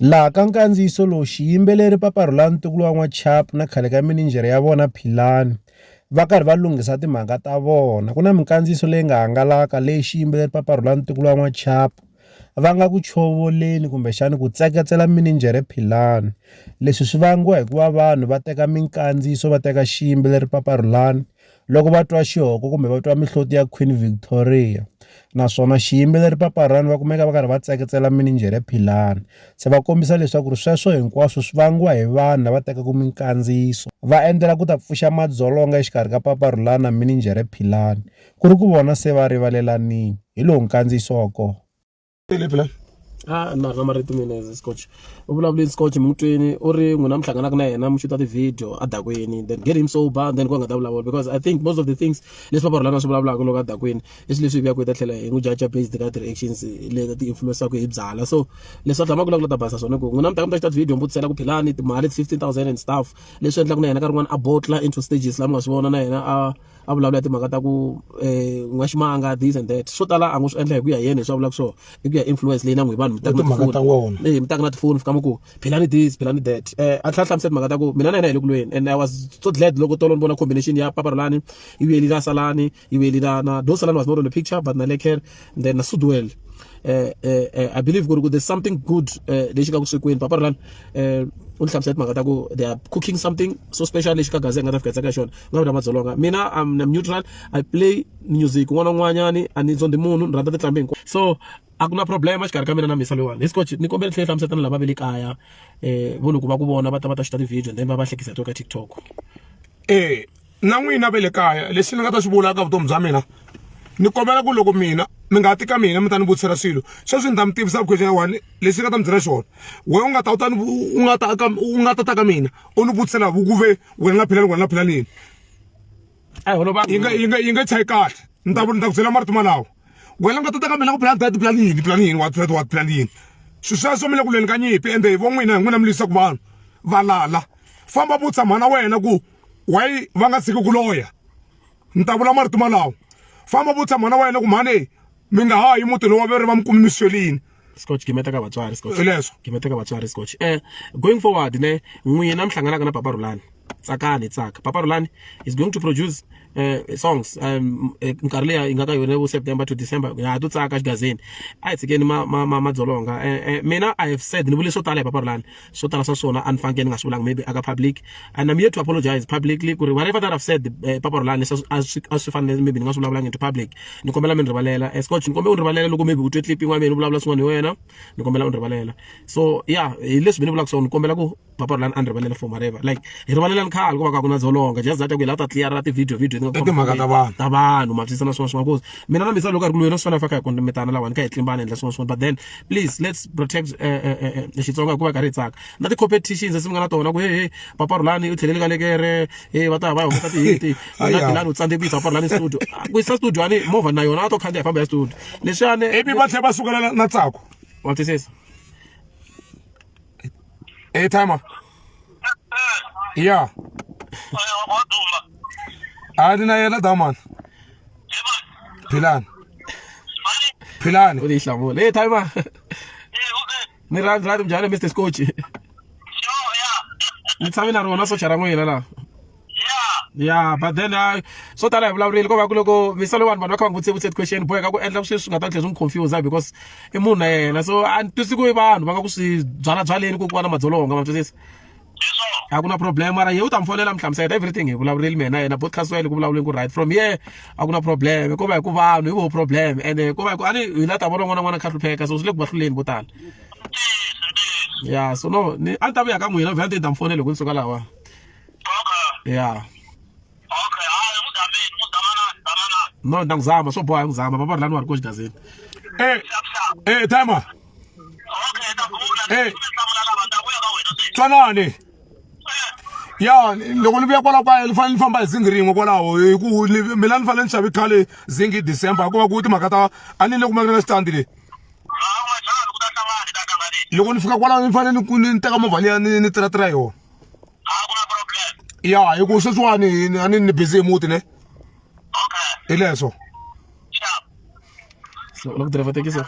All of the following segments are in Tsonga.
Laha ka nkandziyiso lowu xiyimbeleri Papa Rhulani ntukulu wa N'wachapu na khale ka mininjhere ya vona Philani va karhi va lunghisa timhaka ta vona. Ku na minkandziyiso leyi nga hangalaka leyi xiyimbeleri Papa Rhulani ntukulu wa N'wachapu va nga ku chovoleni kumbexani ku tseketsela mininjhere Philani. Leswi swi vangiwa hi ku va vanhu va teka minkandziyiso va teka xiyimbeleri Papa Rhulani loko va twa xihoko kumbe va twa mihloti ya Queen Victoria naswona xiyimbeleri Papa Rhulani va kumeka va karhi va tseketsela mininjhere Philani se va kombisa leswaku ri sweswo hinkwaswo swi vangiwa hi vanhu lava tekaka minkandziyiso va endlela ku ta pfuxa madzolonga exikarhi ka Papa Rhulani na mininjhere Philani ku ri ku vona se va rivalelanile hi lowu nkandziyiso wa kona. A na ri na marito mina as scotch u vulavuleni scotch mi n'wi twini u ri n'wina mi hlanganaka na yena mi xuta ti-video a dakwini then get him sober then ku nga ta vulavula because I think most of the things leswi Papa Rhulani a swi vulavulaka loko a dakwini i swilo leswi hi vuyaka hi ta tlhela hi n'wi judge based ka ti-reactions leti ti influence-aka hi byala so leswi a tshamaka ku lava ku la ta basisa swona ku n'wina mi ta ka mi ta xuta ti-video mi vutisela ku philani timali ti-15,000 and stuff leswi endlaka na yena nkarhi wun'wani a botla into stages laha mi nga swi vona na yena a a vulavula timhaka ta ku um n'waximanga this and that swo tala a ngo swi endla hi ku ya hi yena hi swi a vulaka swona hi ku ya influence leyi na n'wi vanhu mi taka na tifoni eh mi taka na tifoni fika mi ku philani this philani that eh a tlhela hlamusela timhaka ta ku mina na yena hi le kulweni and I was so glad loko tolo ni vona combination ya Papa Rhulani yi vuyeli na Salani yi vuyeli na na though Salani was not on the picture but na Lekker then na Sudwell eh, eh, eh, I believe ku ri ku there's something good eh, lexi nga ku swekiweni Papa Rhulani eh, u ni hlamusela timhaka ta ku they are cooking something so special lexi ka gaza hi nga ta fika hi tsaka xona nga vi na madzolonga mina I'm neutral I play music un'wana na un'wanyani a ni zondhi munhu ni rhandza tinqambi hinkwato so a ku na problem exikarhi ka mina na misa loyiwani hi scotch ni kombela tlhela hlamusela na lava va le kaya um vo loko va ku vona va ta va ta xuta ti-video and then va va hlekisa hi to ka TikTok. E na n'wina va le kaya lexi ni nga ta xi vula ka vutomi bya mina ni kombela ku loko mina mi nga ti ka mina mi ta ni vutisela swilo sweswi ni ta mi tivisa question ya one lexi nga ta mi byela xona wena u nga ta u ta ni u nga ta ka u nga ta ta ka mina u ni vutisela ku ve wena na philani wena na philani yini a hi holovanga yi nga yi nga yi nga chayi kahle ni ta ni ta ku byela marito malawo wena u nga ta ta ka mina ku philani that philani yini philani yini wa philani wa philani yini swilo sweswo mi le ku lweni ka nyimpi ende hi vo n'wina hi n'wina mi lwisaka vanhu valala famba vutisa mhana wena ku why va nga tshiki ku loya ni ta vula marito malawo famba vutisa mhana wena ku mhani mi nga ha yi mutini wa veri va mi kumi mi swelini scotch gimeta ka vatswari scotch hi leswo gimeta ka vatswari scotch eh going forward ne n'wina mi hlanganaka na Papa Rhulani tsakani tsaka Papa Rhulani is going to produce songs um nkarhi leyi yi nga ka yona vo September to December ya ha to tsaka xigazeni a hi tshikeni ma ma ma madzolonga mina I have said ni vule swo tala hi Papa Rhulani swo tala swa swona a ni fanekele ni nga swi vulanga maybe aka public and I'm here to apologize publicly ku ri whatever that I've said Papa Rhulani leswi a swi a swi fanele maybe ni nga swi vulavulanga into public ni kombela mi ni rivalela Scotch ni kombela u ni rivalela loko maybe u twe clip yin'wana mina ni vulavula swin'wana hi wena ni kombela u ni rivalela so yeah hi leswi mi ni vulaka swona ni kombela ku Papa Rhulani a ni rivalela for whatever like hi rivalelani khale ku va ka ku na dzolonga just that ku hi lava ta clear ti-video video ti nga timhaka ta vanhu ta vanhu ma twisisa na swin'wana swin'wana cause mina na misava loko a ri ku lweni swi fana faka hi kundimitana lawani kha hi tlimbana endla swin'wana swin'wana but then please let's protect Xitsonga hikuva hi karhi hi tsaka na ti-competitions leti mi nga na tona ku he he Papa Rhulani u tlhelele ka lekere he va ta va humesa ti-hit na Philani u tsandzeke ku yisa Papa Rhulani studio ku yisa studio ani movha na yona a to khandziya hi famba ya studio leswiyani ivi va tlhela va sukela na Ntsako wa twisisa Hey timer. Yeah. A ni na yena Daman. Philani. Philani. U yi hlamula. Hey timer. Ni right right njhani Mr Scotch? Ni tshame na rona socha ra n'wina laha. Yeah, but then swo tala hi vulavurile ko va ku loko misa lowani vanhu va kha va n'wi vutise vutise question boheka ku endla sweswi swi nga ta tlhela swi n'wi confuse because i munhu na yena so a ni twisi ku i vanhu va nga ku swi byala byaleni ku ku va na madzolonga ma twisisa a ku na problem mara ye u ta mi fonela mi hlamusela everything hi vulavurile mina na yena podcast wa yena ku vulavuleni ku right from here a ku na problem ko va hi ku vanhu hi vo problem ene ko va hi ku a ni hi la ta vona n'wana n'wana kha hlupheka so swi le ku va hluleni vo tala ya so no ni a ni ta vuya ka n'wina vhele ni ta mi fonela loko ni suka lawa ya Okay, hayi n'wi zameni, n'wi zamanani, zamanani. No, ni ta n'wi zama swo boha n'wi zama papa Rhulani wa ri koxi gazini. Eh, eh timer. Okay, ta bula. Eh. Hlamula lava ta vuya ka wena sweswi. Twanani. Ya, loko ni vuya kwalaho kaya ni fanele ni famba hi zingi rin'we kwalaho hi ku mina ni fanele ni xave khale zingi hi December hikuva ku timhaka ta a ni le ku makeni ka xitandi le. Hayi u nga chavi ku ta hlangana, hi ta hlanganisa. Loko ni fika kwalaho ni fanele ni teka movha liya ni tirhatira yona. A ku na problem. Ya hi ku sweswiwani a ni ni busy hi muti ne. Okay. Hi leswo. Sharp. So, loko driver tekisi.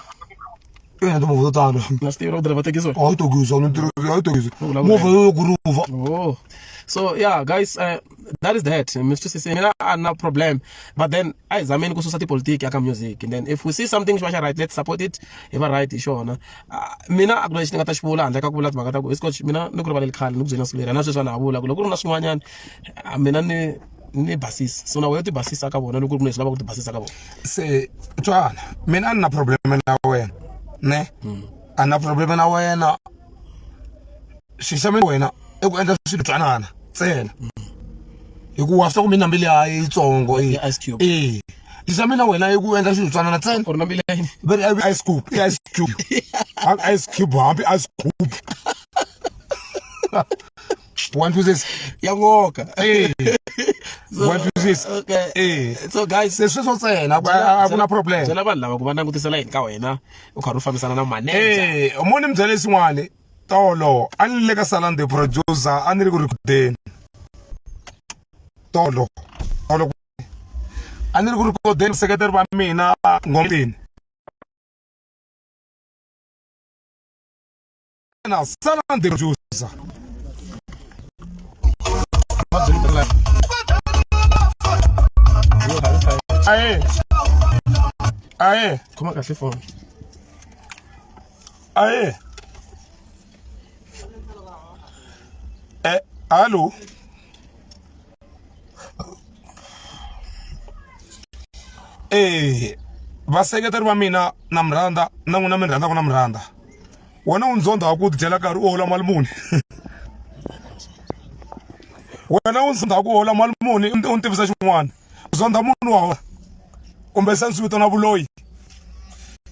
Ina timovha to tala. Na swi tiva ku driver thekisi wena. Hayi thekisi a ni tirhi hayi thekisi. Vulavula. Movha yo guruva. Oh. So yeah guys, that is that. Mr. Sisi mina a na problem. But then a hi zameni ku susa tipolitiki aka music. And then if we see something xi va xa right, let's support it. Hi va right hi xona. Mina a ku na lexi ni nga ta xi vula handle ka ku vula timhaka ta ku hi scotch mina ni ku rivaleli khale ni ku byela siku leri na sweswi a na ha vula ku loko ku ri na swin'wanyana mina ni ni basisa so na wena u ti basisa ka vona loko ku ri leswi lavaka ku ti basisa ka vona se tswana mina a ni na problem na wena ne a na problem na wena xi xa mina wena i ku endla swilo twanana ntsena hikuva swi ta ku mina mbilu ya yitsongo Ya Ice Cube. e xi xa mina wena i ku endla swilo twanana ntsena u ri na mbilu ya yini ve ri ice cube i ice cube hambi ice cube hambi ice cube one two six ya nkoka eh one two six okay eh so guys se sweswo ntsena a ku na problem byela vanhu lava ku va langutisela yini ka wena u karhi u fambisana na manager eh mo ni mi byele xin'wani tolo a ni le ka Salan the producer a ni ri ku rikhodeni tolo tolo a ni ri ku rikhodeni seketeri va mina ngomeni na Salan the producer aye aye khoma kahle phone aye eh allo eh vaseketeri va mina na mi rhandza na n'wina mi rhandzaka na mi rhandza wena u ndzondha ku tidyela nkarhi u hola mali muni wena u ndzondha ku hola mali muni u ni tivisa xin'wana u zondha munhu wa hola kumbe se swi vitana vuloyi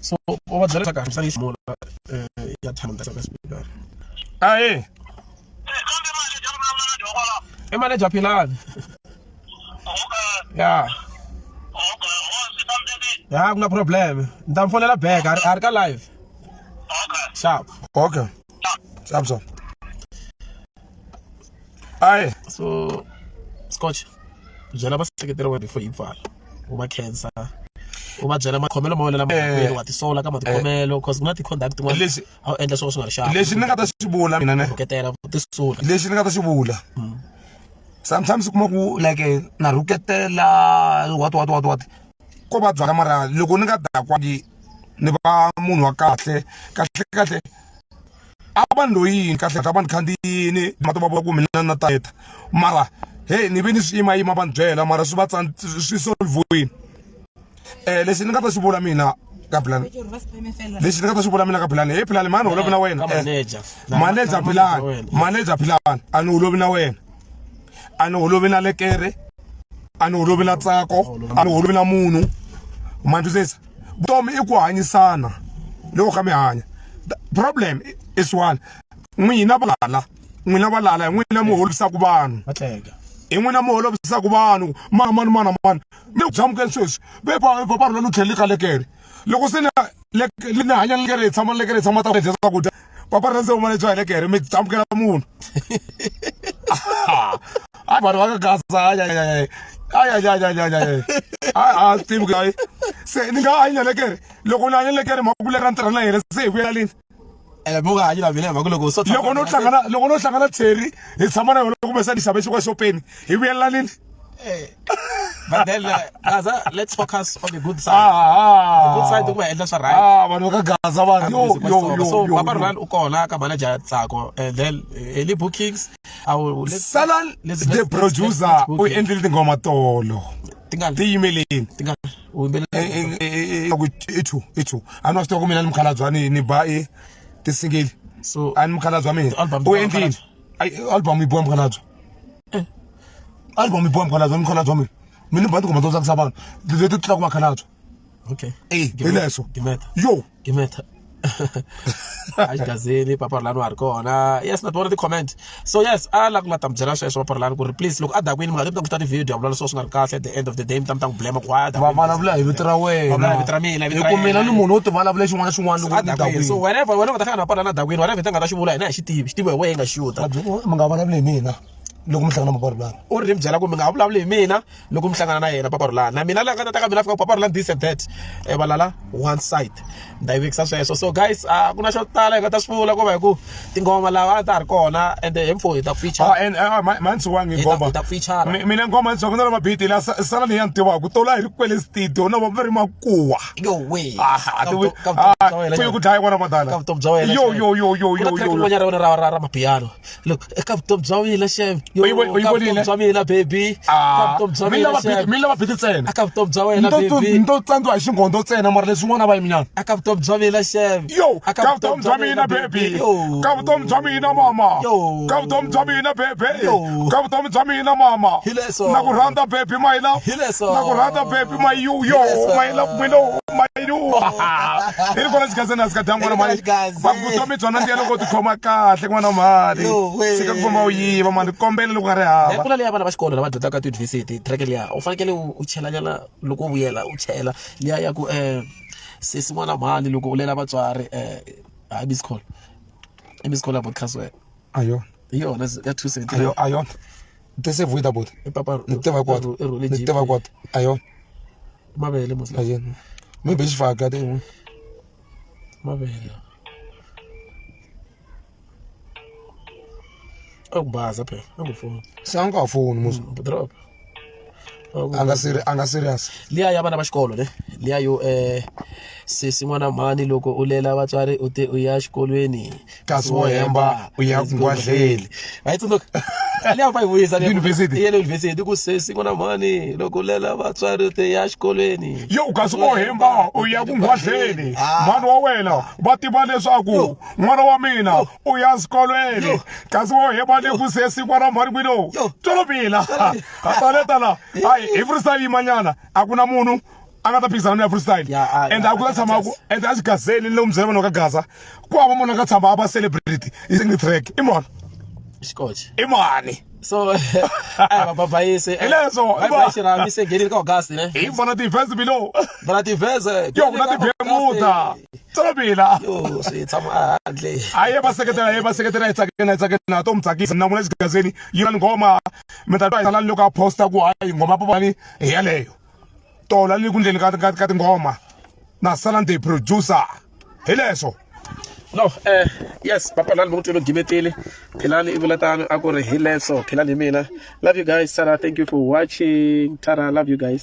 so u va byela kahle misava yi hlamula ya tshama ka speaker ahe i manager Philani ya ya ku na problem ni ta mi fonela back a ri ka live sharp okay sharp sharp ayi so scotch byela vaseketeri wa before yi pfala u va khensa u va byela makhomelo ma wena lama eh, wa tisola ka matikhomelo cause ku na ti-conduct tin'wana lexi a wu endla swona swi nga ri xapu lexi ni nga ta xi vula mina ne rhuketela tisola lexi ni nga ta xi vula sometimes u kuma ku like na rhuketela what what what what ko va byala mara loko ni nga dakwangi ni va munhu wa kahle kahle kahle a va ni loyini kahle kahle a va ni khandziyini mati va vula ku mina na tayeta mara hey ni ve ni swi yimayima va ni byela mara swi va swi solve-wini um lexi ni nga ta xi vula mina ka Philani lexi ni nga ta xi vula mina ka Philani hey Philani mani holovi na wena manager Philani manager Philani a ni holovi na wena a ni holovi na lekere a ni holovi na tsako a ni holovi na munhu ma twisisa vutomi i ku hanyisana loko kha mi hanya problem is one n'wina valala n'wina valala hi n'wina mi holovisaka vanhu hi n'wina mi holovisaka vanhu mani mani mani mani mi ku jamukeni sweswi ve papa rona ni tlhele ka lekere loko se ni hanya lekere hi tshama lekere hi tshama ta dya swakudya papa rona se u mane bya hi lekere mi jamukela munhu a vanhu va ka gaza ayayayayayayayayay a swi tivi ku hayi se ni nga hanya lekere loko ni hanya lekere mhaka ku lera ni tirha na yena se hi vuyela lini ene mo nga hanyi na mina hi mhaka loko so loko no hlangana loko no hlangana Terry hi tshama na yona kumbe se ni xave xinkwa xopeni hi vuyela nini but then Gaza let's focus on the good side ah the good side ku va endla swa right ah vanhu va ka Gaza vanhu yo yo yo so yo Papa Rhulani u kona ka manager Tsako and then Eli bookings I will let's Salan let's- the let's- producer let's book u him. endlile tinghoma tolo tingani ti yimeleni tingani u yimbelela i two i two a ni wa swi tiva ku mina ni mukhalabye ni ni ba i tisingili so a ni mukhalabye wa mina Album u endlile Ayi, album yi boha mukhalabye album yi boha mukhalabye ni mukhalabye wa mina mina ni ba tinghoma to tsakisa vanhu leti tlulaka vakhalabye okay Eh, hi leswo Gimeta. yo Gimeta. Axigazini Papa Rhulani wa ha ri kona yes na ti vona ti-comment so yes a la ku la ta mi byela sweswo Papa Rhulani ku ri please loko a dakwini mi nga ti mi ta ku ta ti-video a vula leswo swi nga ri kahle at the end of the day mi ta mi ta n'wi blame ku why a va dakwini vulavula hi vito ra Va vulavula hi vito ra mina, wena hi hi vito ra ku mina yena. ni munhu wo ti vulavula xin'wana na xin'wana loko a ni dakwini so dakwini whenever wena u nga ta hlangana na Papa Rhulani a dakwini whatever hi ta nga ta xi vula hina hi xi tivi xi tiviwa hi wena hi nga xuta mi nga vulavuli hi mina Loko mi hlangana Papa Rhulani. U ri ni mi byela ku mi nga ha vulavuli hi mina loko mi hlangana na yena Papa Rhulani. Na mina la nga ta ta ka mina fika Papa Rhulani this and that. Eh valala one side. Ni ta yi vekisa sweswo. So guys, a ku na xo tala hi nga ta swi vula ku va hi ku tingoma lava ta ha ri kona and hi mfo hi ta ku feature. Ah and ah ma ndzi wangi Hi ta- ngoma. hi ta ku feature. Mina ngoma ndzi ku na lava beat la sala ni ya ni tivaka tola hi ri kwele studio na va ri makuwa. Yo we. Ah, Ka vuto- ka vutomi bya wena, ku ku dlaya n'wana madala. Ka vutomi bya wena. Yo yo yo yo Ku na yo track yo. rin'wanyana ra wena ra mapiano. Look, eka vutomi bya mina xem. Yo, U yi vo- u yi ka vonile? vutomi bya mina baby. Ka Ah, vutomi bya mi mina lava beat xem. mi lava beat ntsena. Aka vutomi bya wena Ni to baby. ni to tsandziwa hi xinghondo ntsena mara leswin'wana va yiminyana. Aka vutomi bya mina xem. Yo, Aka ka vutomi bya mina baby. Yo. Ka vutomi bya mina mama. Yo. Ka vutomi bya mina baby. Yo. Ka vutomi bya mina mama. Hi leswo. Na ku rhandza baby my love. Hi leswo. Na ku rhandza baby my you yo Hi leswo. my love my love my you. Hi ri kona xigaze na sika dya n'wana Hi ri kona mali. xigaze. Va vutomi bya nandziha loko u tikhoma kahle n'wana mali. Yo, we. Tshika ku famba u yiva mani kombela loko nga ri hava. Ku na leya vana va xikolo lava dyondzaka tiyunivhesiti track liya u fanekele u chela nyana loko u vuyela u chela liya ya ku sesi n'wana mhani loko u lela vatswari hayi miss call i miss call ya podcast wena Ayona. hi yona ya 279 Ayo ayona. Ti se vuyi ta buti. i papa Ni tiva kwata. i rhule Ni tiva kwata. Ayona. mavele mos Ayona. Maybe xifaka ti. Mavele a ku baza phela a ku foni Se a nga ha foni musi. Drop A nga seri a nga serious. Liya ya vana va xikolo ne liya yo sesi n'wana mhani loko u lela vatswari u te u ya xikolweni Kasi wo hemba u ya kungwadleni. Va yi tsundzuka liya va yi vuyisa liya. University. Ya le university ku sesi n'wana mhani loko u lela vatswari u te ya xikolweni Yo kasi wo hemba u ya kungwadleni. Ah. Mhani wa wena va tiva leswaku n'wana wa mina u ya xikolweni. Kasi wo hemba le ku sesi n'wana mhani kwilo. Yo. Tolobila. Tala tala. Hayi hi freestyle yimanyana a ku na munhu a nga ta phikisana na freestyle. Ya, ah, And a ku ta tshama ku and a xigazeni ni lomu byela vanhu va ka Gaza. Ku hava munhu a nga tshama a va celebrity hi single track. I mani? Xikoche. I mani? So a va babayise. Hi leswo, Bye bye xirhami se nghenile ka August ne. Hi vona ti-verse below. Vona ti-verse. Yo, ku na ti-bermuda. Tolobila. Yo, swi tshama handle. A ye va seketela, ye va seketela hi tsakeni, hi tsakeni na to mi tsakisa. Na n'wina xigazeni yi na nghoma mi ta twa hi salani loko a posta ku hayi nghoma papani hi yaleyo. Tola ni ku ndleni ka ka ka tinghoma. Na Salani the producer. Hi leswo. No, yes, Papa Lani mi n'wi gimetile. Philani i vula tano a ku ri hi leswo. Philani hi mina. Love you guys. Tara, thank you for watching. Tara, love you guys.